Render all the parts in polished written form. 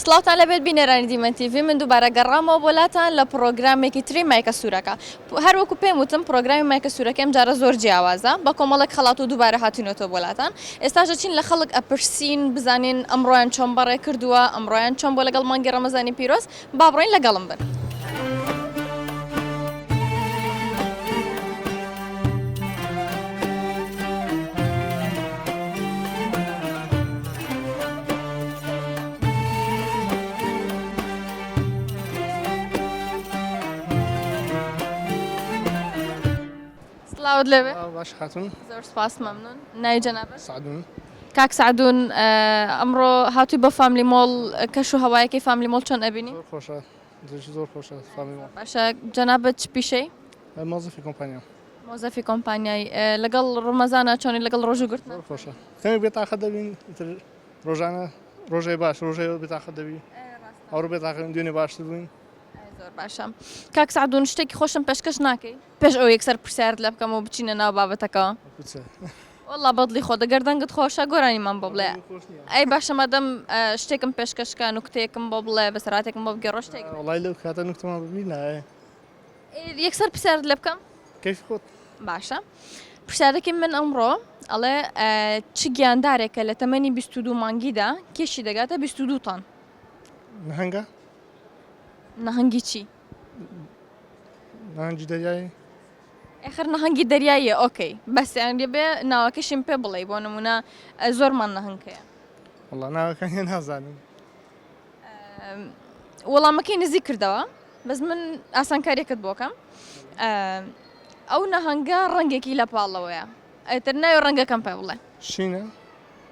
سڵاوتان لەبێت بینەرانی دیمەن تیڤی من دووبارە گەڕامەوە بۆ لاتان لە پڕۆگرامێکی تری مایکە سوورەکە هەر وەکو پێم وتم پڕۆگرامی مایکە سوورەکە ئەم جارە زۆر جیاوازە بە کۆمەڵێک خەڵات و دووبارە هاتوینەتەوە بۆ لاتان ئێستاش دەچین لە خەڵک ئەپرسین بزانین ئەمڕۆیان چۆن بەڕێ کردووە ئەمڕۆیان چۆن بۆ لەگەڵ مانگی ڕەمەزانی پیرۆز با بڕۆین لەگەڵم بن. سڵاوت لێبێ باش خاتون زۆر سپاس مەمنون ناوی جەنابت سعدون کاک سەعدون ئەمڕۆ هاتووی بۆ فاملی مۆڵ کەش و هەوایەکەی فاملی مۆڵ چۆن ئەبینی؟ زۆر خۆشە زۆر خۆشە فاملی مۆڵ. باشە جەنابت چ پیشەی؟ مۆزەفی کۆمپانیا. مۆزەفی کۆمپانیای لەگەڵ ڕەمەزانە چۆنی لەگەڵ ڕۆژوو گرتن؟ زۆر خۆشە کەمێک بێتاقەت دەبین ئیتر ڕۆژانە ڕۆژێ باش ڕۆژێ بێتاقەت دەبی ئەوڕۆ بێتاقەت دوێنێ باشتر بووین. زۆر باشە کاک سەعدون شتێکی خۆشم پێشکەش ناکەی؟ پێش ئەوەی یەکسەر پرسیارت لێ بکەم و بچینە ناو بابەتەکەوە. وەڵا بەدڵی خۆت گەر دەنگت خۆشە گۆرانیمان بۆ بڵێ ئەی باشە مادەم شتێکم پێشکەش کە نوکتەیەکم بۆ بڵێ بەسەرهاتێکم بۆ بگێڕۆ شتێک وەڵای لەو کاتە نوکتەمان بەبیر نایە. یەکسەر پرسیارت لێ بکەم؟ کەیفی خۆت. باشە پرسیارەکەی من ئەمڕۆ ئەڵێ چ گیاندارێکە لە تەمەنی 22 مانگیدا کێشی دەگاتە 22 تەن؟ نەهەنگە؟ نەهەنگی چی؟ نەهەنگی دەریایی. ئەخر نەهەنگی دەریاییە ئۆکەی بەس یان بێ ناوەکەشیم پێ بڵێی بۆ نمونە زۆرمان نەهەنگ هەیە. وەڵا ناوەکانیان نازانم. وەڵامەکەی نزیک کردەوە بەس من ئاسانکاریەکەت بۆکەم ئەو نەهەنگە ڕەنگێکی لە پاڵەوەیە ئەتر ناوی ڕەنگەکەم پێ بڵێ. شینە.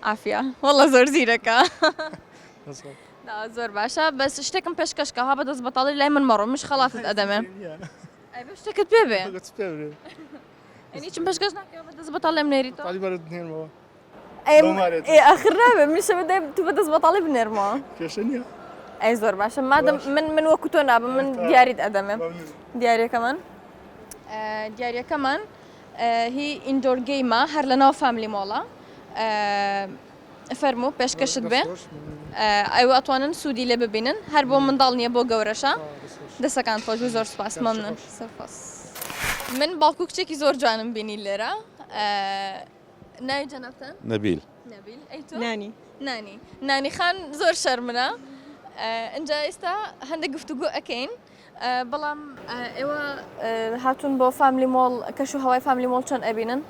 عافیە واللە زۆر زیرەکە. زۆر باشە بەس شتێکم پێشکەش کە ها بەدەست بەتاڵی لای من مەڕۆ مش خەڵاتت ئەدەمێ ئەی بە شتێکت پێ بێ یعنی هیچم پێشکەش ناکەی بەدەست بەتاڵێم نێریتەوە بەتاڵی بەرت نێرمەوە ئێ ئاخر نابێ منیش دەبێ تو بەدەست بەتاڵی بنێرمەوە کێشە نییە ئەی زۆر باشە مادەم من من وەکو تۆ نابم من دیاریت ئەدەمێ دیارەکەمان دیارەکەمان هی indoor game ە هەر لە ناو فاملی مۆڵە فەرموو پێشکەشت بێ ئەوە ئەتوانن سوودی لێ ببینن هەر بۆ منداڵ نییە بۆ گەورەشە دەسەکان خۆش بێ زۆر سپاس مەمنون سپاس من باوک و کچێکی زۆر جوانم بینی لێرە ناوی جەنابتان نەبیل نەبیل ئەی تۆ نانی نانی نانی خان زۆر شەرمنە ئینجا ئێستا هەندێک گفتوگۆ ئەکەین بەڵام ئێوە هاتوون بۆ فاملی مۆڵ کەش و هەوای فاملی مۆڵ چۆن ئەبینن؟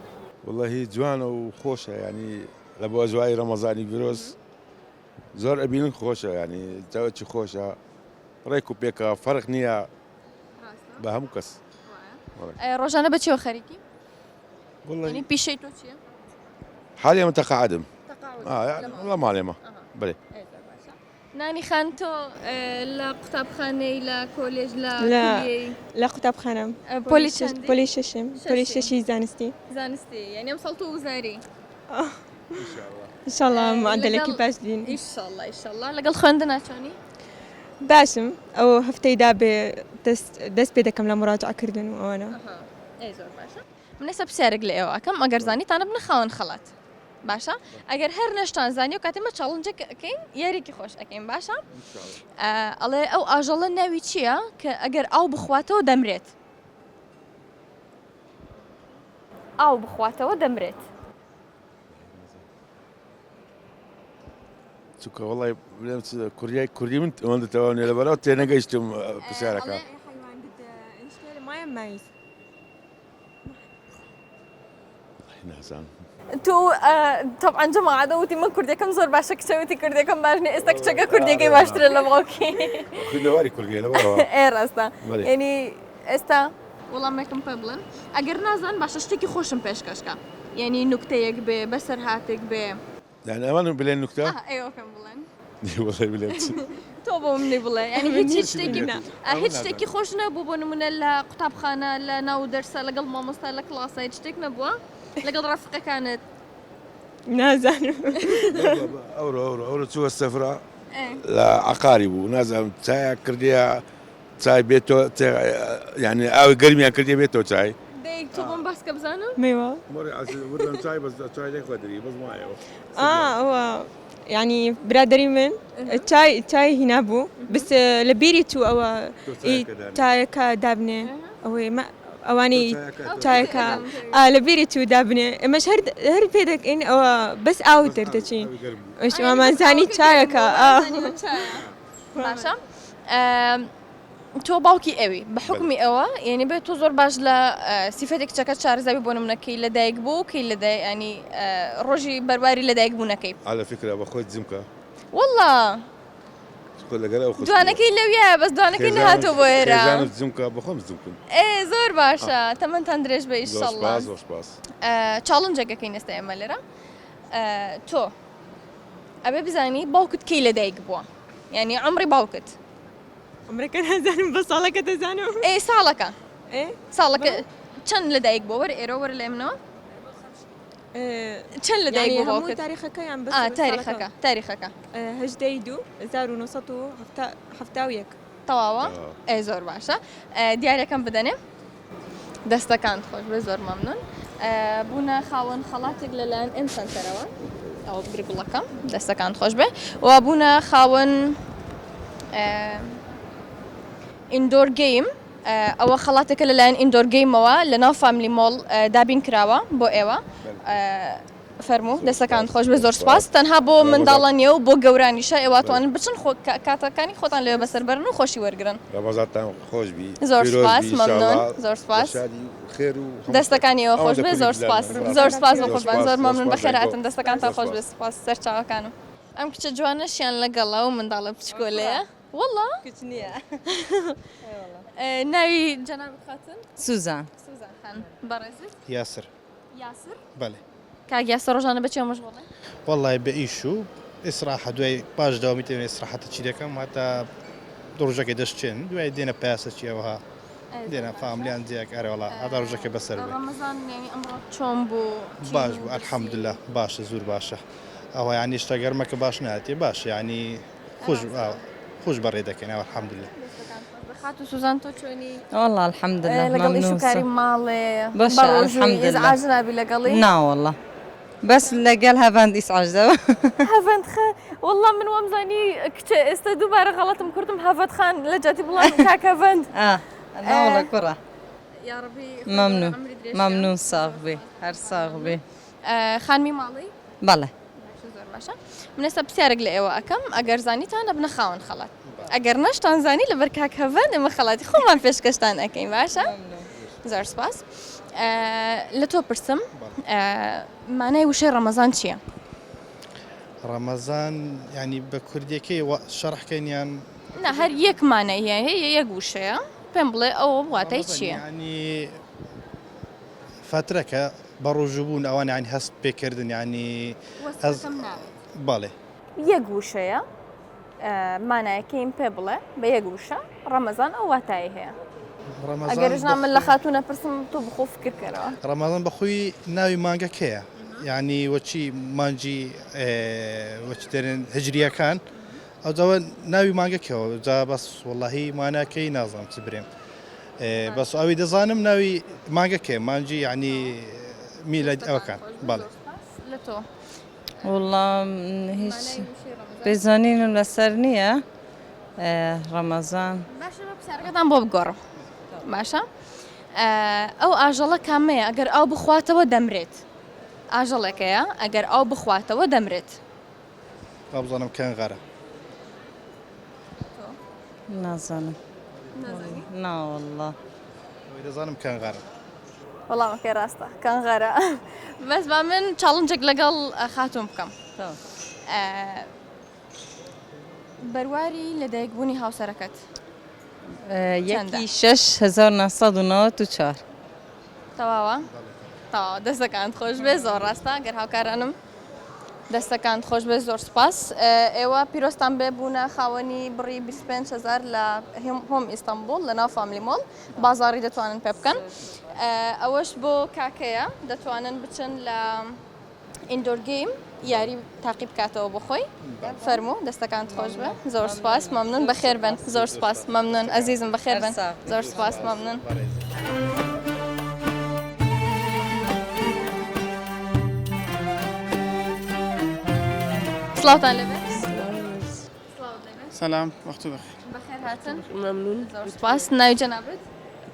وەڵاهی جوانە و خۆشە یانی لە بۆ ئەجوای ڕەمەزانی پیرۆز زۆر ئەبینن خۆشە یانی جەوەکی خۆشە ڕێک و پێکە فەرق نییە بە هەموو کەس ڕۆژانە بە چیەوە خەریکی؟ یانی پیشەی تۆ چییە؟ حالی ئەمە تەقاعدم لە ماڵێمە بەێ نانی خان تۆ لە قوتابخانەی لە کۆلێژ لە کولیەی؟ لە قوتابخانەم پۆلی چەندی؟ پۆلی شەشم پۆلی شەشی زانستی. زانستی یانی ئەمساڵ تۆ وزاری؟ ان شاء الله معدلێکی باش دین. ئیشەڵا ئیشەڵا لەگەڵ خوێندنا چۆنی؟ باشم ئەو هەفتەی دابێ دەست دەست پێ دەکەم لە مراجعە کردن و ئەوانە. ئەی زۆر باشە من ئێستا پرسیارێک لە ئێوە ئەکەم ئەگەر زانیتانە بنە خاوەن خەڵات. باشە ئەگەر هەر نەشتان زانی و کاتێ مە challenge ێک ئەکەین یاریکی خۆش ئەکەین باشە ئەڵێ ئەو ئاژەڵە ناوی چییە کە ئەگەر ئاو بخواتەوە دەمرێت ئاو بخواتەوە دەمرێت چونکە وەڵای بڵێم چ کوریای کوردی من ئەوەندە تەواو نییە لەبەرەوە تێنەگەیشتم پرسیارەکە مایز نازانم. تۆ تەبعەن جەماعەت وتی من کوردیەکەم زۆر باشە کچە وتی کوردیەکەم باش نیە ئێستا کچەکە کوردیەکەی باشترە لە باوکی خوێندەواری کوردیە لەبەرەوە ئێ ڕاستە یعنی ئێستا وەڵامێکم پێ بڵێن ئەگەر نازان باشە شتێکی خۆشم پێشکەشکە یعنی نوکتەیەک بێ بەسەرهاتێک بێ یانی ئەوان بلێن نوکتە؟ ئا ئێوە پێم بڵێن. وەڵای بلێم چ؟ تۆ بۆ منی بڵێ یانی هیچ هیچ شتێکی هیچ شتێکی خۆش نەبوو بۆ نمونە لە قوتابخانە لە ناو دەرسە لەگەڵ مامۆستا لە کڵاسە هیچ شتێک نەبووە لەگەڵ ڕەفیقەکانت؟ نازانم. ئەورۆ ئەورۆ ئەورۆ چووە سەفرە لە عەقاری بوو نازانم چایە کردیە چای بێ تۆ یانی ئاوی گەرمیان کردیە بێ تۆ چای. دەی تۆ بۆم باس کە بزانم. مێوە. مۆری عەزیز وتم چای بەس چای لێ خۆدری بەس مایەوە. ئا ئەوە. یعنی برادەری من چای چای هینا بوو بس لە بیری چوو ئەوە چایەکە دابنێ ئەوەی ئەوانەی چایەکە لە بیری چوو دابنێ ئێمەش هەر هەر پێ دەکەین ئەوە بەس ئاو دەردەچین ئەومانزانی چایەکە. باشە تۆ باوکی ئەوی بە حکومی ئەوە یعنی بێت تۆ زۆر باش لە سیفەتی کچەکە چارەزاوی بۆ نمونەکەی لە دایک بوو کەی لە دای ینی ڕۆژی بەرواری لە دایک بوونەکەی. على فكرە بە خۆت جمکە. واللە لەگەر ئەو خوشک دوانەکەی لەویایە بەس دوانەکەی نەهاتووە بۆ ئێرە. خێزانت جمکە بە خۆم جمکم. ئێ زۆر باشە تەمەنتان درێژ بێ زۆر ئیشەڵڵا. سپاس زۆر سپاس. challenge ێک ئەکەین ئێستا ئێمە لێرە تۆ ئەبێ بزانی باوکت کەی لەدایک بووە یعنی عمری باوکت. عمرەکە نازانم بە ساڵەکە دەزانم. ئێ ساڵەکە ئێ ساڵەکە چەند لەدایک بووە وەرە ئێرە وەرە لای منەوە چەند لەدایک یعنی بووە هەموو باوکت؟ تاریخەکە یان بەس ئا ساڵەکە؟ تاریخەکە تاریخەکە. هەژدەی دوو 1971. تەواوە؟ ئێ زۆر باشە دیارەکەم بدەنێ. دەستەکانت خۆش بێ زۆر مەمنون. بوونە خاوەن خەڵاتێک لەلایەن ئێم سەنتەرەوە ئەوە بگرە گوڵەکەم دەستەکانت خۆش بێ و بوونە خاوەن indoor game ئەوە خەڵاتێکە لەلایەن indoor game ەوە لەناو فاملی مۆڵ دابین کراوە بۆ ئێوە. فەرموو دەستەکانت خۆش بێ زۆر سوپاس تەنها بۆ منداڵە نیە و بۆ گەورانیشە ئێوە توانن بچن خۆ کاتەکانی خۆتان لەوێ بەسەر بەرن و خۆشی وەرگرن. ڕەمەزانتان خۆش بی زۆر پیرۆز سوپاس بی ان شاء مەمنون الله زۆر سوپاس شادی و خێر و هەموو شتێک. دەستەکانی ئێوە خۆش ئەوەندە بێ کوردی زۆر بزانن. سوپاس زۆر سوپاس زۆر بەخۆشبان سوپاس زۆر زۆر مەمنون سوپاس بەخێر دایکۆ هاتن دەستەکانتان زۆر خۆش بێ سوپاس. سوپاس سەرچاوەکانم. ئەم کچە جوانەشیان لەگەڵە و منداڵە بچکۆلەیە وەڵا کچ نییە. ناوی جەنابت خاتون؟ سوزان. سوزان خان بەڕێزت؟ یاسر. یاسر؟ بەلێ. کاک یاسر ڕۆژانە بە چیەوە مەشغوڵی؟ وەڵای بە ئیش و ئیسراحە دوای پاش دەوامی تێ ئیسراحەتە چی دەکەم هەتا ڕۆژەکەی دەشچێن دوای دێنە پیاسە چی ئەوها دێنە فاملیان جیاک ئەرێ وەڵا هەتا ڕۆژەکە بەسەر بێ. ڕەمەزان یانی ئەمڕۆ چۆن بوو؟ باش بوو الحمدللە باشە زور باشە ئەوە یانی شتە گەرمەکە باش ناتێ باشە یانی خوش خوش بەڕێ دەکەین ئەوە الحمدللە. خاتوو سوزان تۆ چۆنی؟ والله الحمدلله لەگەڵ ئیش و مەمنون کاری ماڵێ باشە بەڕۆژووی الحمدلله. ئیزعاج نابی لەگەڵی؟ نا والله بەس لەگەڵ هەڤەند ئیسعاج دەبم. هەڤەند خان والله من وامزانی کچە ئێستا دووبارە غەڵەتم کردم هەڤەند خان لە جیاتی بڵێم کاک هەڤەند. ئا نا والله کوڕە. یاڕەبی خوای گەورە مەمنون عومری درێژ کە. مەمنون ساغ بی هەر ساغ بی. خانمی ماڵی؟ بەڵێ. باشە زۆر باشە من ئێستا پرسیارێک لە ئێوە ئەکەم ئەگەر زانیتان ئەبنە خاوەن خەڵات ئەگەر نەشتان زانی لەبەر کاک هەڤەند ئێمە خەڵاتی خۆمان پێشکەشتان ئەکەین باشە زۆر سپاس لە تۆ پرسم مانای وشەی ڕەمەزان چییە؟ ڕەمەزان ینی بە کوردیەکەی شەڕحکەین یان نا هەر یەک مانای هەیە هەیە یەک وشەیە پێم بڵێ ئەوە واتای چییە؟ ینی فەترەکە بە ڕۆژوو بوون ئەوان یانی هەست پێکردن یانی هەست وەسفەکەم ناوێت. بەڵێ. یەک وشەیە مانایەکەیم پێ بڵێ بە یەک وشە ڕەمەزان ئەو واتایەی هەیە. ڕەمەزان ئەگەرش نا بە من لە خۆی خاتوونە پرسم تۆ بخۆ فکر کەرەوە. ڕەمەزان بە خۆی ناوی مانگەکەیە یانی وەچی مانگی وەچی دەرێن هجریەکان ئەوجا ناوی مانگەکەوە جا بەس وەڵاهی ماناکەی نازانم چ برێم بەس ئەوی دەزانم ناوی مانگەکەیە مانگی یعنی میلاد ئەوەکان بەڵێ. لە تۆ. وەڵا هیچ پێزانینم لەسەر نییە ڕەمەزان. باشە بە پرسیارەکەتان بۆ بگۆڕم باشە ئەو ئاژەڵە کامەیە ئەگەر ئاو بخواتەوە دەمرێت ئاژەڵێکەیە ئەگەر ئاو بخواتەوە دەمرێت. وابزانم کەنغەرە. نازانم ناوەڵڵا. ئەوەی دەزانم کەنغەرە. وەڵامەکەی ڕاستە کەنغەرە بەس با من challenge ێک لەگەڵ خاتوون بکەم بەرواری لەدایکبوونی هاوسەرەکەت یەکی شەش 1994. تەواوە؟ تەواوە دەستەکانت خۆش بێ زۆر ڕاستە گەر هاوکارانم دەستەکانت خۆش بێ زۆر سوپاس ئێوە پیرۆزتان بێ بوونە خاوەنی بڕی 25 هزار لە هۆم ئیستانبوڵ لە ناو فاملی مۆڵ بازاڕی دەتوانن پێ بکەن ئەوەش بۆ کاکەیە دەتوانن بچن لە indoor game یاری تاقی بکاتەوە بۆ خۆی فەرموو دەستەکانت خۆش بێ زۆر سپاس مەمنون بەخێر بن زۆر سپاس مەمنون ئەزیزم بەخێر بن زۆر سپاس مەمنون. سڵاوتان لێبێت. سلام وەختو بەخێر. بەخێر هاتن. مەمنون. زۆر سوپاس. ناوی جەنابت؟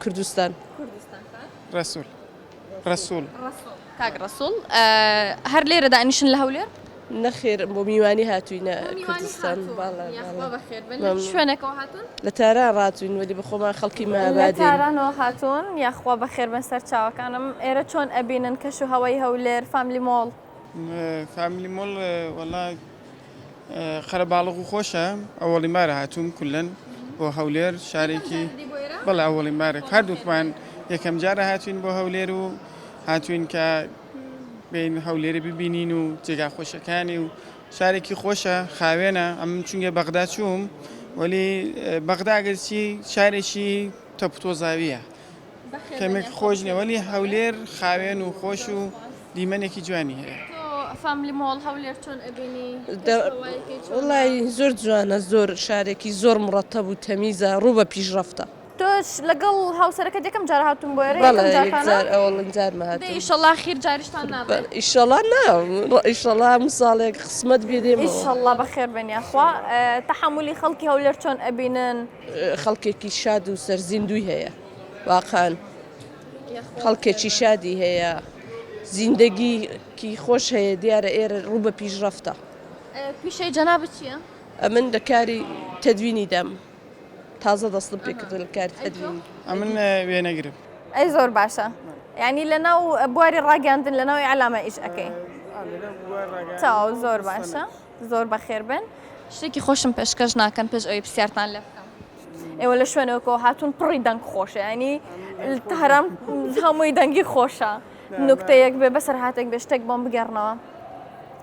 کوردستان. کوردستان خان. ڕەسوڵ. ڕەسوڵ. ڕەسوڵ. کاک ڕەسوڵ هەر لێرە دانیشن لە هەولێر؟ نەخێر بۆ میوانی هاتووینە کوردستان. یاخوا بەخێر بن. لە چ شوێنێکەوە هاتوون؟ لە تاران ڕاتووین وەلی بە خۆمان خەڵکی مەهابادین. لە تارانەوە هاتوون یاخوا بەخێر بن سەرچاوەکانم. ئێرە چۆن ئەبینن کەش و هەوای هەولێر فاملی مۆڵ؟ فاملی مۆڵ وەڵا قەرەباڵغ و خۆشە ئەوەڵین بارە هاتووم کولەن بۆ هەولێر شارێکی بەڵێ ئەوەڵین بارە هەردووکمان یەکەم جارە هاتوین بۆ هەولێر و هاتوین کە بین هەولێری ببینین و جێگا خۆشەکانی و شارێکی خۆشە خاوێنە ئەم چونگە بەغدا چووم وەلی بەغدا گەرچی شارێکی تەپتۆزاویە کەمێک خۆش نیە وەلی هەولێر خاوێن و خۆش و دیمەنێکی جوانی هەیە. تۆ فاملی مۆڵ هەولێر چۆن ئەبینی؟ وەڵای زۆر جوانە زۆر شارێکی زۆر مڕەتەب و تەمیزە ڕوو بە پیشڕەفتە. تۆش لەگەڵ هاوسەرەکەت یەکەم جار هاتوون بۆ ئێرە؟ بەڵێ یەکجار ئەوەڵین جارمە هاتووم. دەی ئیشەڵا خیر جاریشتان نابێت. ئیشەڵا نا ئیشەڵا هەموو ساڵێک قسمەت بێ دێمەوە. ئیشەڵا بەخێر بێن یاخوا. تەحەمولی خەڵکی هەولێر چۆن ئەبینن؟ خەڵکێکی شاد و سەرزیندووی هەیە واقعەن خەڵکێکی شادی هەیە زیندەگیکی خۆش هەیە دیارە ئێرە ڕوو بە پیشڕەفتە. پیشەی جەنابت چییە؟ ئەمن لە کاری تەدوینی دام تازە دەستم پێ کردووە لە کاری تەدوینی. ئەمن وێنەگرم. ئەی زۆر باشە یانی لە ناو بواری ڕاگەیاندن لە ناو ئیعلامە ئیش ئەکەی؟ تەواو زۆر باشە. زۆر بەخێر بێن. شتێکی خۆشم پێشکەش ناکەن پێش ئەوەی پرسیارتان لێ بکەم. ئێوە لە شوێنێکەوە هاتوون پڕی دەنگ خۆشە ینی تاران هەمووی دەنگی خۆشە نوکتەیەک بێ بەسەر هاتێک بێ شتێک بۆم بگەڕنەوە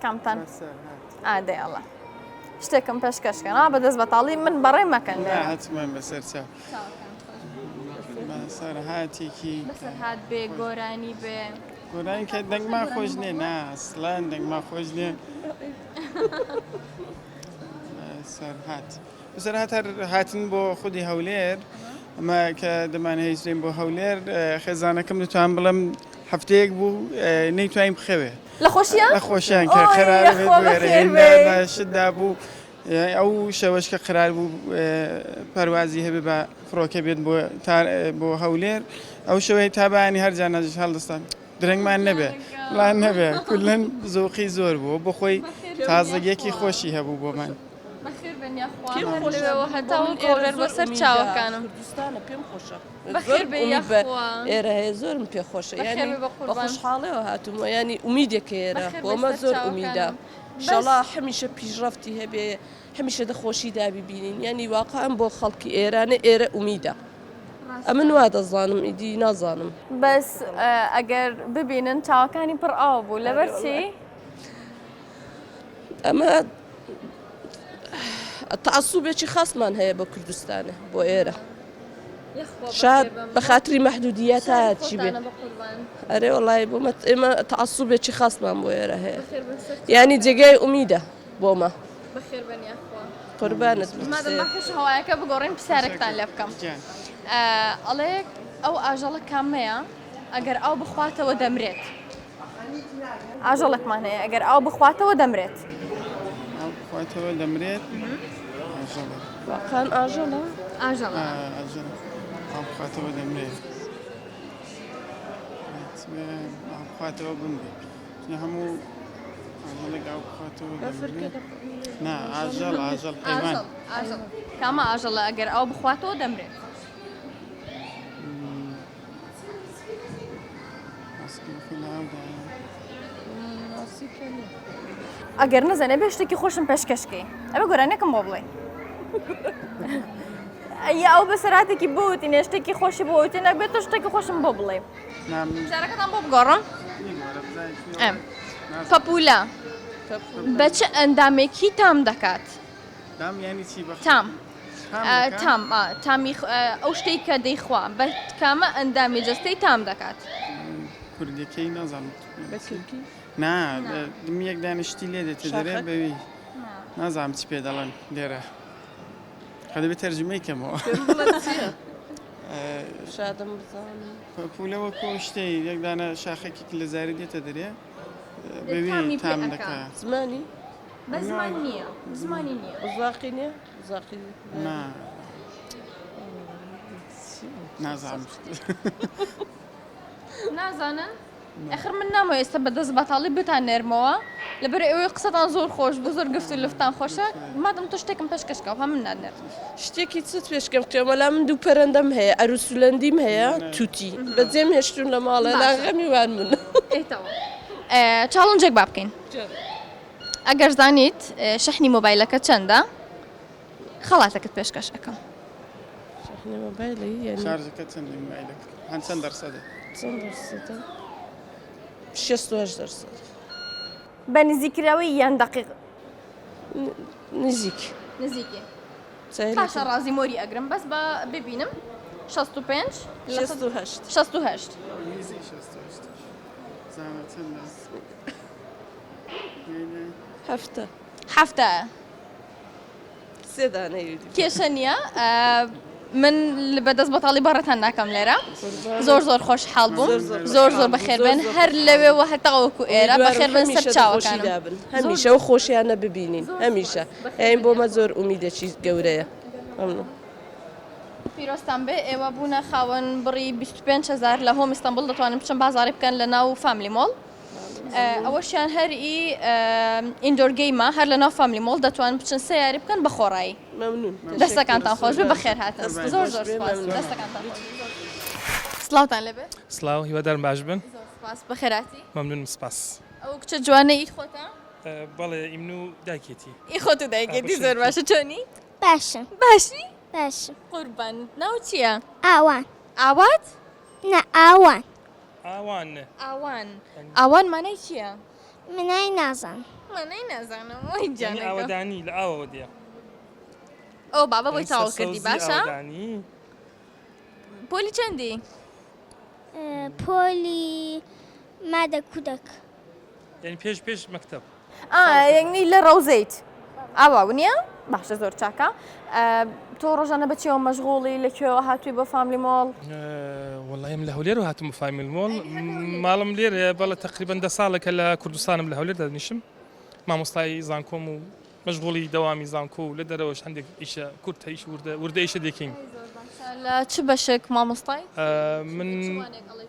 کامتان ئادەیەڵە شتێکم پێشکەشکەن بەدەست بەتاڵی من بەڕێ مەکەن هاتمان بەسەر چاو بەسەرهاتێکی بەسەرهات بێ گۆرانی بێ گۆرانی کە دەنگمان خۆش نییە نا ئەسڵەن دەنگمان خۆش نییە سەرهات بەسەرهات هەر هاتن بۆ خودی هەولێر ئەمە کە دەمانهێژرین بۆ هەولێر خێزانەکەم دەتوان بڵێم هەفتەیەک بوو نەیتوانین بخەوێ لە خۆشیان لە خۆشیان کە قەرار شتدا بوو ئەو شەوەش کە قەرار بوو پەروازی هەبێ بە فڕۆکە بێت بۆ بۆ هەولێر ئەو شەوەی تا بەیانی هەر جار نازیش هەڵدەستان درەنگمان نەبێ ڵان نەبێ کولەن زۆقی زۆر بوو بۆ خۆی تازەگیەکی خۆشی هەبوو بۆمان. بەخێر بێن یاخوا لەوێوە هەتا هەولێر بەسەر چاوەکانم. کوردستانە پێم خۆشە. بەخێر بێ یاخوا. ئێرە هەیە زۆرم پێ خۆشە یانی بە خۆشحاڵەوە هاتوومەوە یانی ئومیدێک هەیە بۆمە زۆر ئومیدە. ئیشەڵا هەمیشە پیشڕەفتی هەبێ هەمیشە دە خۆشیدا بیبینین یانی واقعەن بۆ خەڵکی ئێرانە ئێرە ئومیدە ئەمن وا دەزانم ئیدی نازانم. بەس ئەگەر ببینن چاوەکانی پڕ ئاو بوو لەبەر چی؟ ئەمە تەعەسوبێکی خاصمان هەیە بۆ کوردستانە بۆ ئێرە. شاد بە خاتری مەحدودیەتە چی بێ ئەرێ وەڵی بۆ ئێمە تەعەسوبێکی خاصمان بۆ ئێرە هەیە یانی جێگای ئومیدە بۆمە قوربانت هەوایەکە بگۆڕین پرسیارێکتان لێ بکەم ئەڵێ ئەو ئاژەڵە کامەیە ئەگەر ئاو بخواتەوە دەمرێت ئاژەڵێکمان هەیە ئەگەر ئاو بخواتەوە دەمرێت. ئاو بخواتەوە دەمرێت؟ ئاژەڵێک. واقعا ئاژەڵە؟ ئاژەڵە. ئاژەڵە. ئاو بخواتەوە دەمرێت. ئاو بخواتەوە بمرێت. هەموو ئاژەڵێک ئاو بخواتەوە دەمرێت. نا ئاژەڵ ئاژەڵ حەیوان. ئاژەڵ کامە ئاژەڵە ئەگەر ئاو بخواتەوە دەمرێت؟ ئەگەر نەزانێ بێ شتێکی خۆشم پێشکەشکەی ئەبێ گۆرانیەکەم بۆ بڵێ یا ئەو بەسەراتێکی بوتی نێ شتێکی خۆشی بۆ وتی نەبێت تۆ شتێکی خۆشم بۆ بڵێ پرسیارەکەتان بۆ بگۆڕم ئەم پەپولە بە چ ئەندامێکی تام دەکات تام تام تامی ئەو شتەی کە دەیخوا بە کامە ئەندامی جەستەی تام دەکات؟ کوردیەکەی نازانم نا دم یەک دانە شتی لێ دێتە دەرێ بەوی نازانم چی پێ دەڵێن لێرە خە دەبێت تەرجمەی کەمەوە شادم بزانم پەپولە وەکو شتەی یەک دانە شاخێکی لە زاری دێتە دەرێ بەوی تام دەکات زمانی. بە زمان نییە زمانی نییە. بزاقی نییە؟ بزاقی نا نازانم. نازانن؟ ئەخر من نامەوێ ئێستا بە دەست بەتاڵی بتان نێرمەوە لەبەر ئەوەی قسەتان زۆر خۆش بوو زۆر گفت و لفتان خۆشە مادەم تۆ شتێکم پێشکەش کە هەم من نانێرم. شتێکی چت پێشکەم بکەم وەلا من دوو پەرەندەم هەیە ئەروسولەندیم هەیە توتی بەجێم هێشتون لە ماڵێ لا غەمی وان من. ئێ تەواو challenge ێک با بکەین ئەگەر زانیت شەحنی مۆبایلەکە چەندە خەڵاتەکەت پێشکەش ئەکەم. شەحنی مۆبایلی یانی شارژەکە چەندە مۆبایلەکە هەن چەند دەرسەدە؟ چەند دەرسەدە؟ 68 دەرسەد. بە نزیکراوی یان دەقیق؟ نزیک. نزیکی. باشە ڕازی مۆری ئەگرم بەس بە ببینم 65 68 68 زانە چەندە؟ هەفتە. هەفتە. سێ دانەی دی. کێشە نییە من بەدەست بەتاڵی بەڕێتان ناکەم لێرە زۆر زۆر خۆشحاڵ بووم زۆر زۆر بەخێربێن هەر لەوێوە هەتاوەکو ئێرە بەخێربن سەر چاوەکانم هەمیشە و خۆشیانە ببینین هەمیشە ئەین بۆمە زۆر ئومیدێکی گەورەیە مەمنون. پیرۆزتان بێ ئێوە بوونە خاوەن بڕی 25 هەزار لە هۆم ئیستەنبوڵ دەتوانن بچن بازاڕی بکەن لە ناو فاملی مۆڵ. ئەوەشیان هەر ئی indoor game ە هەر لە ناو فاملی مۆڵ دەتوان بچن سێ یاری بکەن بە خۆڕایی. مەمنون. دەستەکانتان خۆش بێ بەخێر هاتن زۆر زۆر سپاس دەستەکانتان خۆش بێ. سڵاوتان لێبێ. سڵاو هیوادارم باش بن. زۆر سپاس بەخێرهاتی. مەمنونم سپاس. ئەو کچە جوانە ئی خۆتە؟ بەڵێ ئیمن و دایکێتی. ئی خۆت و دایکێتی زۆر باشە چۆنی؟ باشم. باشی؟ باشم. قوربانت ناوت چییە؟ ئاوان. ئاوات؟ نا ئاوان. ئاوان. ئاوان ئاوان مانای چییە؟ منای نازانم. مانای نازانم وای یعنی جانەکەم. ئاوەدانی لە ئاوەوە دێ. ئەو بابە بۆی یعنی تەواو کردی سەرسەوزی باشە؟ ئاوەدانی. پۆلی چەندی؟ پۆلی مادە کودەک. یعنی پێش پێش مەکتەب. ئا یەعنی لە ڕەوزەیت ئاوا ونیە؟ باشە زۆر چاکە تۆ ڕۆژانە بە چیەوە مەشغوڵی لە کوێوە هاتووی بۆ فاملی مۆڵ؟ وەڵی من لە هەولێرەوە هاتووم بۆ فامیل مۆڵ ماڵم لێرەیە بەڵێ تقریبا دە ساڵێکە لە کوردستانم لە هەولێر دادنیشم مامۆستای زانکۆم و مەشغوڵی دەوامی زانکۆ و لە دەرەوەش هەندێک ئیشە کورتە ئیش وردە وردە ئیشە دەکەین. لە چ بەشێک مامۆستای؟ من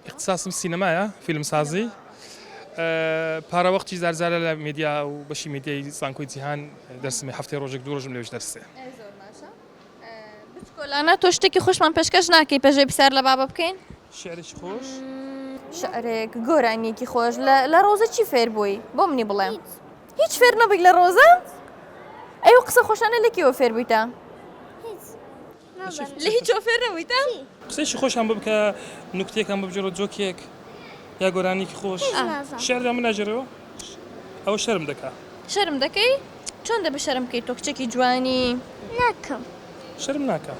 اختصاصم سینەمایە فیلمسازی پارە وەختی زارزارە لە میدیا و بەشی میدیای زانکۆی جیهان دەرسمی هەفتەی ڕۆژێک دوو ڕۆژم لەوێش دەرسێ. بچکۆلانە تۆ شتێکی خۆشمان پێشکەش ناکەی پێشەی پرسیار لە بابە بکەین؟ شعرێکی خۆش؟ شعرێک گۆرانیەکی خۆش لە ڕۆزە چی فێر بووی بۆ منی بڵێ؟ هیچ فێر نەبووی لە ڕۆزە؟ ئەی ئەو قسە خۆشانە لە کێوە فێر بوویتە؟ لە هیچەوە فێر نەبوویتە؟ قسەیەکی خۆشان بۆ بکە نوکتەیەکان بۆ بگێڕە جۆکێک یا گۆرانیەکی خۆش شعر من ناگێڕەوە ئەوە شەرم دەکا. شەرم دەکەی؟ چۆن دەبێ شەرم بکەی تۆ کچێکی جوانی؟ ناکەم. شەرم ناکا.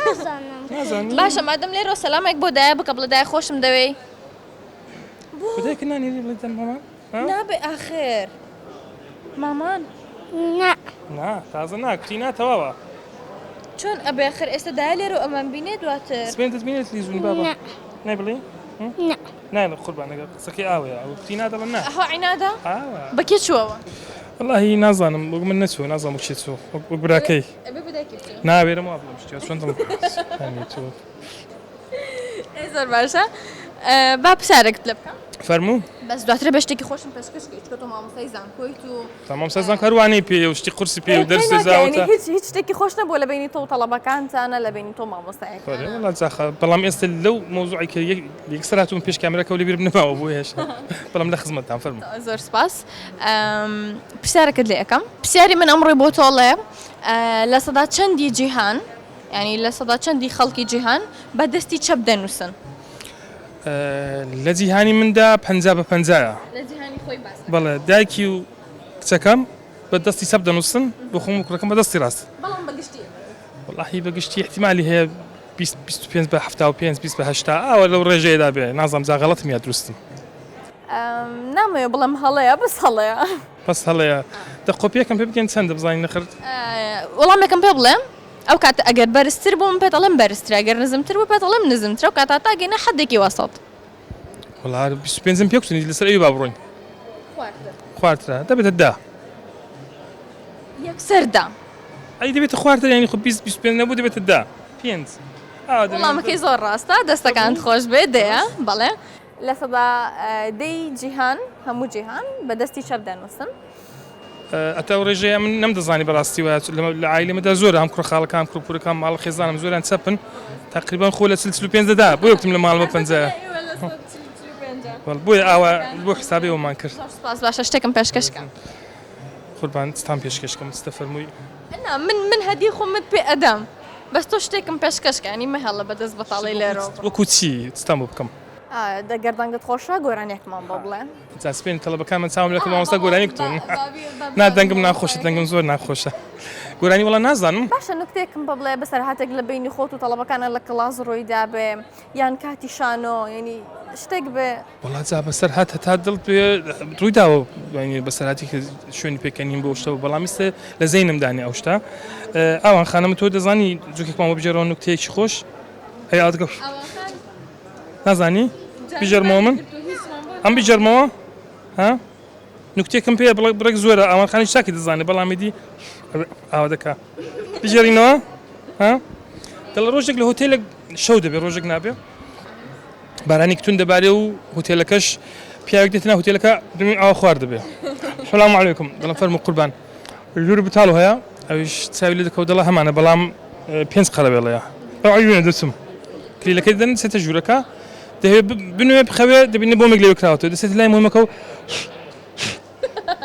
نازانم. نازانی؟ باشە مادەم لێرەوە سەلامێک بۆ دایە بکە بڵێ دایە خۆشم دەوێی. بۆ دایکت نانێری بڵێ دەم مامان؟ نابێ ئاخر مامان. نا. نا تازە نا کوتی نا تەواوە. چۆن ئەبێ ئاخر ئێستا دایە لێرە و ئەمان بینێ دواتر. سبەینێ دەتبینێ تلیزونی بابا. نا. نایبڵێی؟ نا. نایڵێ قوربان ئەگەر قسەکەی ئاوەیە ئەو کوتی نا دەڵێ نا. ئەها عینادە؟ ئاوە. بە کێ چووەوە؟ وەڵاهی نازانم وەک من نەچووە نازانم بۆ کێ چووە وەک براکەی. ئەبێ بە دایکی بچێ. نا وێرم وا بڵێم شتێ چۆن دڵم چووە. زۆر باشە با پرسیارێکت لێ بکەم. فەرموو. بەس دواتر بە شتێکی خۆشم پێشکەش کەی چونکە تۆ مامۆستای زانکۆیت و مامۆستای زانکۆ هەر وانەی پێیە و شتی قورسی پێیە و دەرسی زاوەتە. هیچ هیچ شتێکی خۆش نەبووە لە بەینی تۆ و تەڵەبەکانتانە لە بەینی تۆ و مامۆستایەکانە. وەڵا جاخە بەڵام ئێستا لەو مەوزوعی کە یەکسەر هاتووم پێش کامێراکە و لەبیرم نەماوە بۆیە هێشتا بەڵام لە خزمەتتام فەرموو. زۆر سپاس. پرسیارێکت لێ ئەکەم. پرسیاری من ئەمڕۆی بۆ تۆڵێ چەندی جیهان یانی چەندی خەڵکی جیهان بە دەستی چەپ دەنووسن؟ لە جیهانی مندا 50 بە پەنجایە. لە جیهانی خۆی باس ئەکات. بەڵێ دایکی و کچەکەم بە دەستی چەپ دەنووسن، بۆ خۆم و کوڕەکەم بە دەستی ڕاست. بەڵام بە گشتی ئەمە. وەڵاهی بە گشتی ئیحتیمالی هەیە 20 25 بە 75 20 بە 80 ئاوا لەو ڕێژەیەدا بێ نازانم جا غەڵەتم یا دروستم. نامەوێ بڵێم هەڵەیە بەس هەڵەیە. بەس هەڵەیە. دە قۆپیەکەم پێ بکەن چەندە بزانین نەخرد. وەڵامێکم پێ بڵێ ئەو کاتە ئەگەر بەرزتر بوو من پێت ئەڵێم بەرزترە ئەگەر نزمتر بوو پێت ئەڵێم نزمترە ئەو کاتە تا گەینە حەدێکی وەسەت. وەڵا 25 م پێ کوتنی لەسەر ئەوی با بڕۆین. خوارترە. خوارترە دەبێتە دە. یەکسەر دە. ئەی دەبێتە خوارتر یانی خۆ 20 25 نەبوو دەبێتە دە پێنج. وەڵامەکەی زۆر ڕاستە دەستەکانت خۆش بێ دەیە بەڵێ. 10% جیهان هەموو جیهان بە دەستی چەپ دەنووسن. ئەتا ئەو ڕێژەیە من نەمدەزانی بەڕاستی وایە لە عایلەمەدا زۆرە هەم کوڕە خاڵەکان کوڕ پورەکان ماڵ خێزانم زۆریان چەپن تقریبا خۆ لە 45 دەدا بۆ یەکتم لە ماڵمە پەنجا بۆیە ئاوا بۆ حسابی ئەومان کرد. سپاس باشە شتێکم پێشکەش کە. قوربان چتان پێشکەش کەم چتە فەرمووی. نا من من هەدیە خۆمت پێ ئەدەم بەس تۆ شتێکم پێشکەش کە ینی مەهێڵە بە دەست بەتاڵی لێرەوە بڕۆم. وەکوو چی چتان بۆ بکەم؟ دە گەر دەنگت خۆشە گۆرانیەکمان بۆ بڵێ. جا سپێنی تەڵەبەکان من چاوم لەکە مامۆستا گۆرانی کوتون نا دەنگم ناخۆشە دەنگم زۆر ناخۆشە گۆرانی وەڵا نازانم. باشە نوکتەیەکم پێ بڵێ بەسەرهاتێک لە بەینی خۆت و تەڵەبەکانە لە کڵاس ڕووی دابێ یان کاتی شانۆ یعنی شتێک بێ. وەڵا جا بەسەرهات هەتا دڵت بێ ڕووی داوە یعنی بەسەرهاتی کە شوێنی پێکەنین بۆ شتەوە بەڵام ئیستە لە زەینم دانێ ئەو شتە ئاوان خانم تۆ دەزانی جوکێکمان بۆ بگێڕەوە نوکتەیەکی خۆش ئەی ئادگە نازانی بژێرمەوە من ئەم بژێرمەوە ها نوکتێکم پێ بڵێ بڕێک زۆرە ئاوان خانی چاکی دەزانێت بەڵام ئیدی ئاوا دەکا بژێرینەوە ها دەڵێ ڕۆژێک لە هۆتێلێک شەو دەبێ ڕۆژێک نابێ بارانێک تون دەبارێ و هۆتێلەکەش پیاوێک دێتە ناو هۆتێلەکە دمی ئاوا خوار دەبێ سلام علیکم دەڵێم فەرموو قوربان ژوور بتاڵ هەیە ئەویش چاوی لێ دەکەوت دەڵێ هەمانە بەڵام پێنج قەرەبێڵەیە ئەو دەچم کلیلەکەی دەن دەچێتە ژوورەکە دەهەوێ بنوێ بخەوێ دەبینێ بۆمێک لەوێ کراوەتەوە دەچێتە لای مۆمەکە و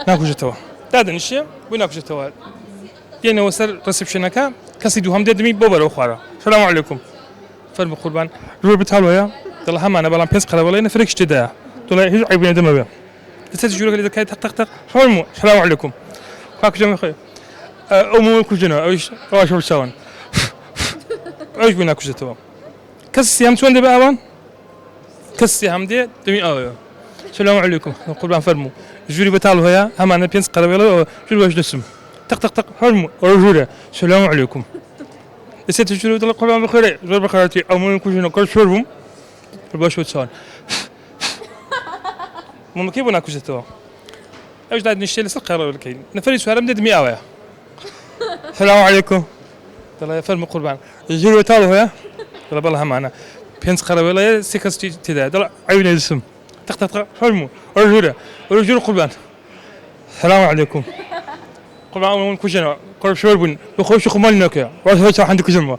ناکوژێتەوە دادەنیشێ بۆی ناکوژێتەوە دێنەوە سەر ڕسپشنەکە کەسی دووهەم دێ دەمی بۆ بەرەو خوارە سلام علیکم فەرموو قوربان ژوور بتاڵۆیە دەڵێ هەمانە بەڵام پێنج قەرەبەڵێ نەفرێکیش تێدایە دەڵێ هیچ عەیب نیە دەمەوێ دەچێتە ژوورەکە لێ دەکات تەق تەق تەق فەرموو سلام علیکم کاک جەمە خۆی ئەو مۆمە کوژێنەوە ئەویش ئەوش چاوان ئەوش بۆی ناکوژێتەوە کەس سیام چۆن دەبێ ئاوان کەس سیام دێ دەمی ئاوەیە سلام علیکم قوربان فەرموو ژووری بەتاڵ هەیە هەمانە پێنج قەرەوێڵە ژوور باش دەچم تەق تەق تەق فەرموو ئەوە ژوورە سلام علیکم دەچێتە ژوورەوە دەڵێ قوربان بەخێرێ زۆر بەخێرهاتی ئەو مۆمە کوژێنەوە کەس شۆر بووم باش چۆن مۆمەکەی بۆ ناکوژێتەوە ئەوش دادنیشتێ لەسەر قەرەوەکەی نەفەری چوارەم دێ دمی ئاوایە سلام علیکم دەڵێ فەرموو قوربان ژوور بەتاڵ هەیە دەڵێ بەڵێ هەمانە پێنج قەرەوێڵەیە سێ کەس تێدایە دەڵێ عەوی نەجسم تەق تەق تەق فەرموو ئەو ژوورە ئەو ژوور قوربان سلام علیکم قوربان ئەو من کوژێنەوە کوڕ شۆر بوون بە خۆشی خۆمان نەکەیە واش هەیە چاو هەندێک کوژمەوە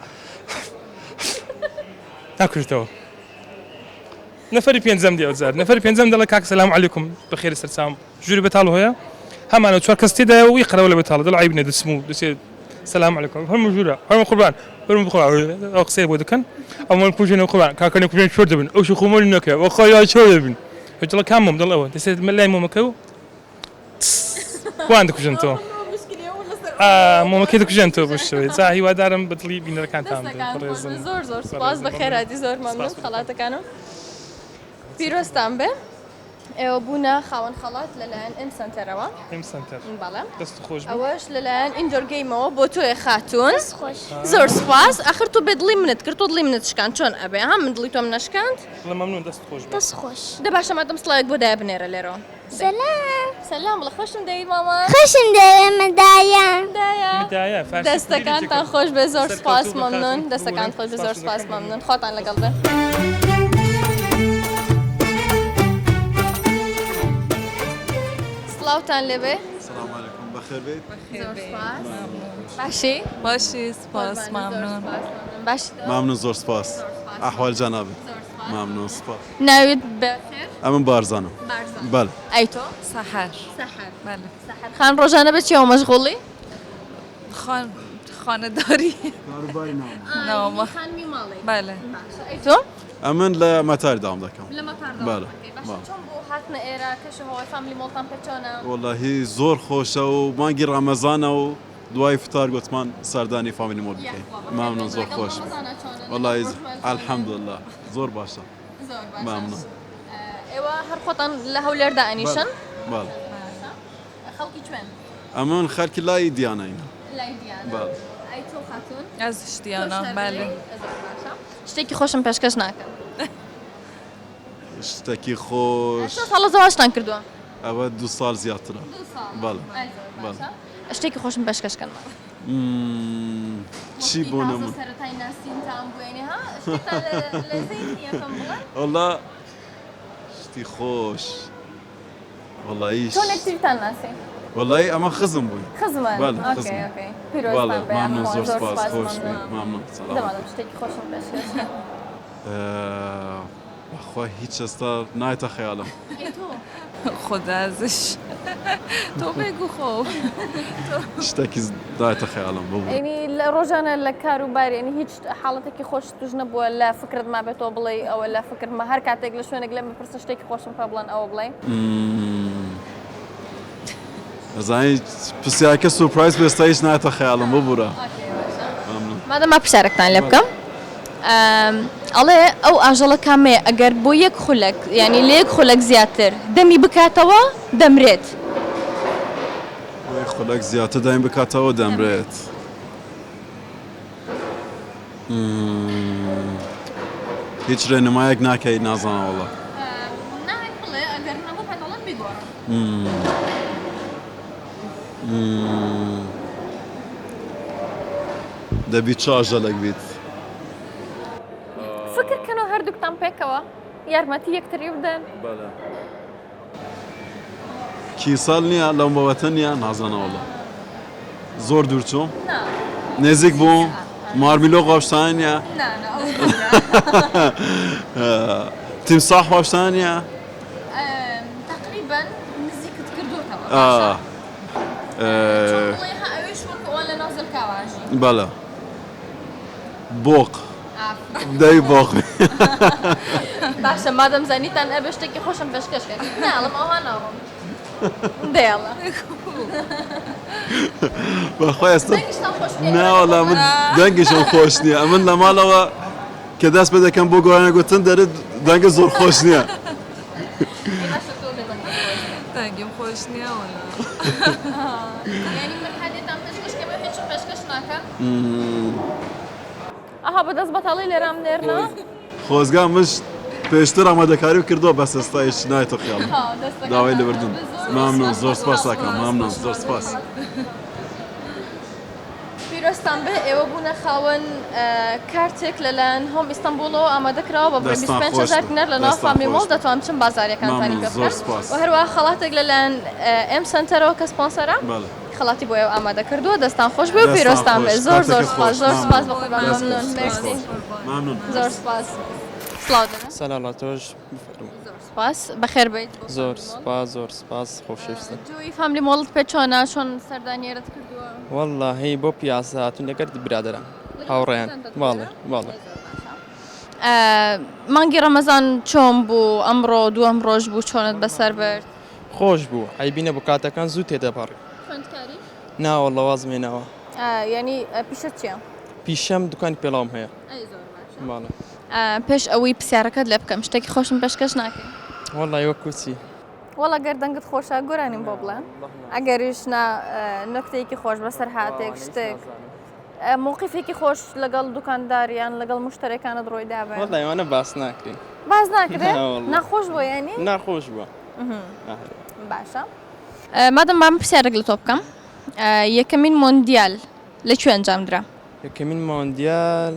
ناکوژێتەوە نەفەری پێنجەم دێ ئەوجار نەفەری پێنجەم دەڵێ کاک سەلام عەلەیکوم بەخێری سەرچاوم ژووری بەتاڵ هەیە هەمانە چوار کەس تێدایە و قەرەوە لە بەتاڵە دەڵێ عەیب نییە دەچم و دەچێ سەلام عەلەیکوم هەموو ژوورە هەموو قوربان فەرموو بخوا ئەو قسەیە بۆ دەکەن ئەو من کوژێنەوە قوربان کاکە نەکوژێن چۆر دەبن ئەو شو خۆمەل نەکە وەخوا یا چۆر دەبن دەڵێ کام مۆم دەڵێ ئەوە دەچێت لای مۆمەکە و وان دەکوژێنتەوە مۆمەکەی دەکوژێنتەوە بۆ شێوەی جا هیوادارم بە دڵی بینەرەکانتان بێت زۆر زۆر سپاس بەخێراتی زۆر مەمنون خەڵاتەکانم پیرۆزتان بێ ئێوە بوونە خاوەن خەڵات لەلایەن ئێم سەنتەرەوە ئێم سەنتەر بەڵێ دەست خۆش ئەوەش لەلایەن ئیندۆر گەیمەوە بۆ تۆیە خاتوون زۆر سپاس ئەخر تۆ بێدڵی منت کرد تۆ دڵی منت شکاند چۆن ئەبێ ها من دڵی تۆم نەشکاند مەمنون دەست خۆش دەست خۆش دە باشە مادەم سڵاوێک بۆ دایە بنێرە لێرەوە سلام. سلام بڵێ خۆشم دەوێی ماما. خۆشم دەوێ مدایە. دایە. مدایە فارسی دەستەکانتان خۆش بێ زۆر سپاس مەمنون دەستەکانت خۆش بێ زۆر سپاس مەمنون خواتان لەگەڵ بێ. سڵاوتان لێبێ. سلام علیکم بەخێر بێیت. زۆر سپاس. باشی؟ باشی سپاس ممنون. باشی؟ ممنون زۆر سپاس. ئەحوال جەنابت؟ ممنون سپاس. ناوت بەخێر؟ ئەمن بارزانم. بارزان. بەلێ. ئەی تۆ؟ سەحەر. سەحەر. بەلێ. سەحەر خان ڕۆژانە بە چیەوە مەشغوڵی؟ خان خانەداری. کاروباری ناوماڵ. ناوماڵ. خانمی ماڵی. بەلێ. باشە ئەی تۆ؟ ئەمن لە مەتار داوام دەکەم. لە مەتار داوام بەلێ. دەکەی. باشە چۆن بوو هاتنە ئێرە کەش و هەوای فاملی مۆڵتان پێ چۆنە؟ وەڵاهی زۆر خۆشە و مانگی ڕەمەزانە و دوای فتار گوتمان سەردانی فامیلی مۆڵ بکەین. مەمنون زۆر خۆش بوو. وەڵاهی الحمدللە زۆر باشە. زۆر باشە. مەمنون. ئێوە هەر خۆتان لە هەولێر دائەنیشن؟ بەڵێ. باشە. خەڵکی کوێن؟ ئەمن خەرکی لای دیانەین. لای دیانە. بەڵێ. ئەی تۆ خاتوون؟ ئەزیش دیانە. بەلێ. زۆر باشە. شتێکی خۆشم پێشکەش ناکەن؟ شتێکی خۆش. چەند ساڵە زەواجتان کردووە؟ ئەوە دوو ساڵ زیاترە. بەڵێ بەڵێ. شتێکی خۆشم پێشکەش کەن. چی بۆ نموونە؟ سەرەتای ناسینتان بوو یانی ها شتێکتان لە زەین نییە پێم بڵێن؟ وەڵا شتی خۆش وەڵایی چۆن یەکتریتان ناسی؟ وەڵایی ئەمە خزم بووین. خزمن؟ بەڵێ ئۆکەی خزم. ئۆکەی بەڵێ پیرۆزتان بێ مەمنوون یاخوا زۆر زۆر سپاس سپاس خۆش بی مەمنوون. مەمنوون سەلامەت. دەمانم شتێکی خۆشم پێشکەش کەن. بەخوا هیچ ئێستا نایەتە خەیاڵم. ئەی تۆ؟ خودا ازش تۆ بگو خۆ شتێکی نایەتە خەیاڵم ببورە. یەعنی لە ڕۆژانە لە کار و بار یەعنی هیچ حاڵەتێکی خۆشت توش نەبووە لە فکرت مابێتەوە بڵێی ئەوە لە فکرمە هەر کاتێک لە شوێنێک لێم بپرسن شتێکی خۆشم پێ بڵێن ئەوە بڵێی؟ ئەزانی پرسیارەکە surprise بوو ئێستا هیچ نایەتە خەیاڵم ببورە. مەمنون. مادەم با پرسیارێکتان لێ بکەم ئەڵێ ئەو ئاژەڵە کامەیە ئەگەر بۆ یەک خولەک یانی لە یەک خولەک زیاتر دەمی بکاتەوە دەمرێت؟ بۆ یەک خولەک زیاتر دەمی بکاتەوە دەمرێت. هیچ ڕێنمایەک ناکەی نازانم وەڵا. ناوێک بڵێ ئەگەر نەبوو پێت ئەڵێم بیگۆڕە. دەبی چ ئاژەڵێک بیت؟ فکر کەنەوە هەردووکتان پێکەوە یارمەتی یەکتری بدەن. بەڵێ. کیسەڵ نییە لەو بابەتە نییە نازانم وەڵا زۆر دوور چووم نزیک بوو مارمیلۆ قۆشتان نییە تیمساح قۆشتان نییە تقریبا نزیکت کردوتەوە بەڵێ بۆق دەی بۆق باشە مادەم زانیتان ئەبێ شتێکی خۆشم پێشکەش کەن ناڵم ئەوها ناڕۆم دەیەڵە بەخوا ئێستا ناوەڵا من دەنگیشم خۆش نییە ئەمن لە ماڵەوە کە دەست پێ دەکەم بۆ گۆرانە گوتن دەرت دەنگە زۆر خۆش نییە دەنگم خۆش نییە وەلا یعنی من هەدێتان پێشکەش کەم هیچم پێشکەش ناکەن ئەها بە دەست بەتاڵی لێرام نێرنەوە. خۆزگا منش پێشتر ئامادەکاریم کردووە بەس ئێستا هیچ نایەتە خیاڵم داوای لێبوردن مامنون زۆر سپاس ئەکەم مامنون زۆر سپاس. پیرۆزتان بێ ئێوە بوونە خاوەن کارتێک لەلایەن هۆم ئیستەنبوڵەوە ئامادە کراوە بە بڕی 25 هەزار دینار لە ناو فامیلی مۆڵ دەتوان بچن بازاریەکانتانی پێ بکەن و هەروەها خەڵاتێک لەلایەن ئێم سەنتەرەوە کە سپۆنسەرە خەڵاتی بۆ ئێوە ئامادە کردووە دەستان خۆش بێ و پیرۆزتان بێ زۆر زۆر سپاس زۆر سپاس بە قوربان مەمنون مێرسی زۆر سپاس سڵاو دەنە سەلاڵ تۆش بفەرموو. زۆر سپاس بەخێر بێیت بۆ زۆر سپاس زۆر سپاس خۆشەویستم. جوی فاملی مۆڵت پێ چۆنە چۆن سەردانی ئێرەت کردووە؟ وەڵاهی بۆ پیاسە هاتوون لەگەر برادەران هاوڕێیان بەڵێ بەڵێ. مانگی ڕەمەزان چۆن بوو ئەمڕۆ دووەم ڕۆژ بوو چۆنت بەسەر برد؟ خۆش بوو عەیبی نەبوو کاتەکان زوو تێدەپەڕی. خوێندکاری؟ نا وەڵا وازم هێناوە. یانی پیشەت چیە؟ پیشەم دوکانی پێڵاوم هەیە. ئەی زۆر باشە. بەڵێ. پێش ئەوەی پرسیارەکەت لێ بکەم شتێکی خۆشم پێشکەش ناکەی؟ وەڵای وەکو چی؟ وەڵا گەر دەنگت خۆشە گۆرانیم بۆ بڵێ ئەگەریش نا نوکتەیەکی خۆش بەسەرهاتێک شتێک مەوقیفێکی خۆش لەگەڵ دوکاندار یان لەگەڵ مشتەرەکانت ڕووی دابێ. وەڵای ئەوانە باس ناکرێن. باس ناکرێ؟ ناخۆش بووە یانی؟ ناخۆش بووە. باشە مادەم با من پرسیارێک لە تۆ بکەم یەکەمین مۆندیال لە کوێ ئەنجام درا؟ یەکەمین مۆندیال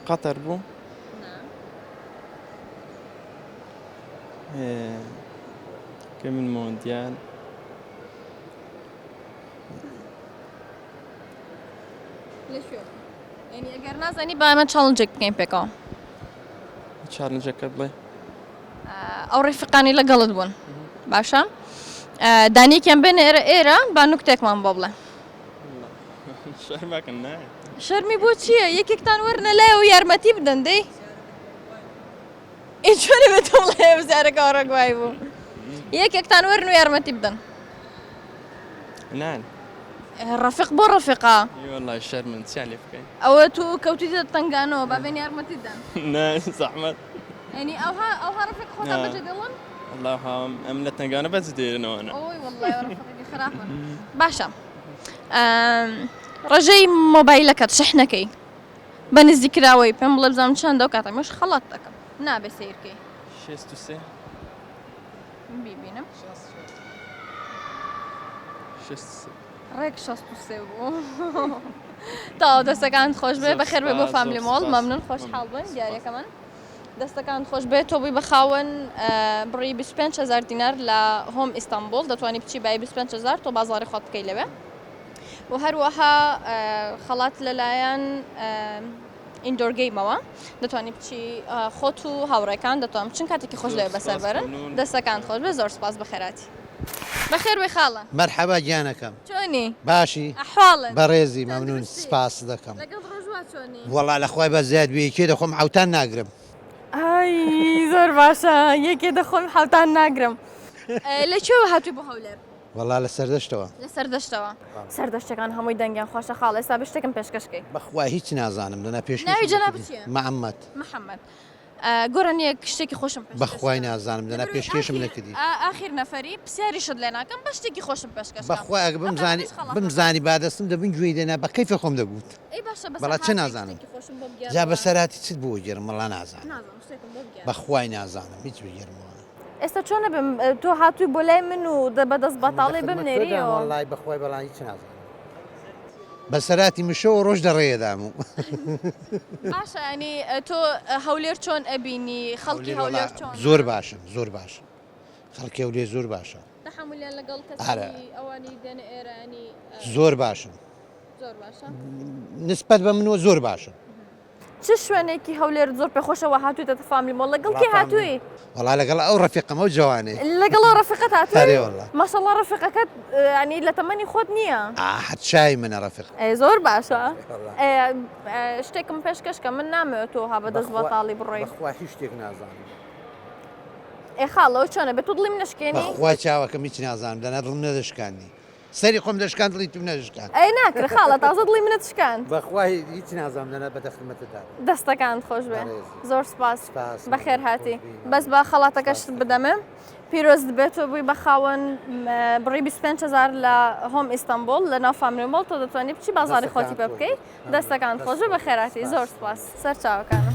قەتەر بوو؟ یەکەمین مۆندیال لە کوێ؟ یعنی ئەگەر نازانی با ئێمە challenge ێک بکەین پێکەوە. challenge ەکە بڵێ. ئەو ڕیفقانی لەگەڵت بوون باشە دانیکیان بێنە ئێرە ئێرە با نوکتێکمان بۆ بڵێ. شەرمەکەن نا. شەرمی بۆ چییە؟ یەکێکتان وەرنە لای و یارمەتی بدەن دەی. ئی چۆنە بێت بڵێ پرسیارەکە ڕێک وای بوو. یەکێکتان وەرن و یارمەتی بدەن. نان. ڕەفیق بۆ ڕەفیقا. ئی وەڵای شەرمن چیان لێ بکەین. ئەوە تو کەوتیتە تەنگانەوە با بێن یارمەتیت دەن. نا زەحمەت. یعنی ئەوها ئەوها ڕەفیق خۆتان بەجێ دێڵن؟ وەڵا ئەم لە تەنگانە بەجێ دێرنەوە نا. ئۆی وەڵای ڕەفیقێکی خراپن. باشەڕێژەی مۆبایلەکەت شەحنەکەی بە نزیکراوەی پێم بڵێ بزانم چەندە و کاتەمەش خەڵات دەکەم. نابێ سەیرکەی. 63. بیبینم. 63. ڕێک 63 بوو. تەواو دەستەکانت خۆش بێ بەخێر بێ بۆ فاملی مۆڵ مەمنون خۆشحاڵ بن دیارەکەمان. دەستەکانت خۆش بێت تۆ بووی بە خاوەن بڕی 25 هزار دینار لە هۆم ئیستانبوڵ دەتوانی بچی بای 25 هزار تۆ بازاڕی خۆت بکەی لەوێ و هەروەها خەڵات لەلایەن indoor game ەوە دەتوانی بچی خۆت و هاوڕێکان دەتوان بچن کاتێکی خۆش لەوێ بەسەر بەرن دەستەکانت خۆش بێ زۆر سپاس بەخێراتی. بەخێر بێی خاڵە. مەرحەبا گیانەکەم. چۆنی؟ باشی؟ ئەحواڵت؟ بەڕێزی مەمنون سپاست دەکەم. لەگەڵ ڕۆژوا چۆنی؟ وەڵا لە خوای بە زیاد بێ یەکێ دەخۆم حەوتان ناگرم. ئای زۆر باشە یەکێ دەخۆم حەوتان ناگرم. لە کوێوە هاتووی بۆ هەولێر؟ وەڵا لە سەردەشتەوە. لە سەردەشتەوە. سەردەشتەکان هەمووی دەنگیان خۆشە خاڵە ئێستا بێ شتێکم پێشکەش کەی. بەخوا هیچ نازانم دەنا پێشکەشم ناوی جەنابت چییە؟ محەممەد. محەممەد. گۆرانیەک شتێکی خۆشم پێشکەش بەخوای نازانم دەنا پێشکێشم نەکردی. ئاخیر نەفەری پرسیاریشت لێ ناکەم بەس شتێکی خۆشم پێشکەش کە. بەخوا ئەگەر بمزانی بمزانی با دەستم دەبن گوێی دێنا بە کەیفی خۆم دەگوت. ئەی باشە بەڵا چ نازانم. جا بەسەرهاتی چت بۆ بگێرم وەڵا نازانم. نازانم شتێکم بۆ بگێرە. بەخوای نازانم هیچ بگێرمەوە. ئێستا چۆن ئەبم تۆ هاتووی بۆ لای من و بە دەست بەتاڵی بمنێریەوە. وەڵای بەخوای بەڵام هیچ نازانم. بەسەراتی من شەو و ڕۆژ دە ڕێیەدام و. باشە ینی تۆ هەولێر چۆن ئەبینی خەڵکی هەولێر چۆن؟ زۆر باشن زۆر باشن خەڵکی هەولێر زۆر باشە. تەحەمولیان لەگەڵ کەسانی ئەوانی دێنە ئێرە ینی. زۆر باشن. زۆر باشە. نسبەت بە منەوە زۆر باشن. چ شوێنێکی هەولێرت زۆر پێخۆشە وە هاتوویتەتە فاملی مۆڵ لەگەڵ کێ هاتووی؟ وەڵا لەگەڵ ئەو ڕەفیقەم ئەو جوانەی. لەگەڵ ئەو ڕەفیقەت هاتووی؟ ئەرێ وەڵا. ماشەڵڵا ڕەفیقەکەت یانی لە تەمەنی خۆت نییە. ئا حەچای منە ڕەفیق. ئێ زۆر باشە. ئێ شتێکم پێشکەش کە من نامەوێت تۆ ها بە دەست بەتاڵی بڕۆی. بەخوا هیچ شتێک نازانم. ئێ خاڵە ئەو چۆنە بێ تۆ دڵی منە شکێنی؟ بەخوا چاوەکەم هیچ نازانم دەنا دڵم نەدەشکاندی. سەری خۆم دەشکاند دڵی توم نەشکاند. ئەی ناکرێ خاڵە تازە دڵی منت شکاند. بەخوا هیچ نازانم دەنا بە دەخدمەتت دابم. دەستەکانت خۆش بێ زۆر سپاس سپاس بەخێر هاتی بەس بە خەڵاتەکەشت بدەمێ پیرۆزت بێت تۆ بووی بە خاوەن بڕی 25 هزار لە هۆم ئیستانبوڵ لە ناو فاملی مۆڵ تۆ دەتوانی بچی بازاڕی خۆتی پێ بکەی دەستەکانت خۆش بێ بەخێراتی زۆر سپاس سەر چاوەکانم.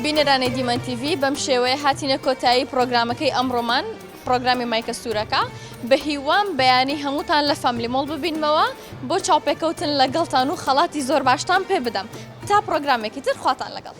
بینەرانی دیمەن تیڤی بەم شێوەیە هاتینە کۆتایی پرۆگرامەکەی ئەمڕۆمان پرۆگرامی مایکە سوورەکە بە هیوام بەیانی هەمووتان لە فاملی مۆڵ ببینمەوە بۆ چاوپێکەوتن لەگەڵتان و خەڵاتی زۆر باشتان پێ بدەم تا پرۆگرامێکی تر خواتان لەگەڵ.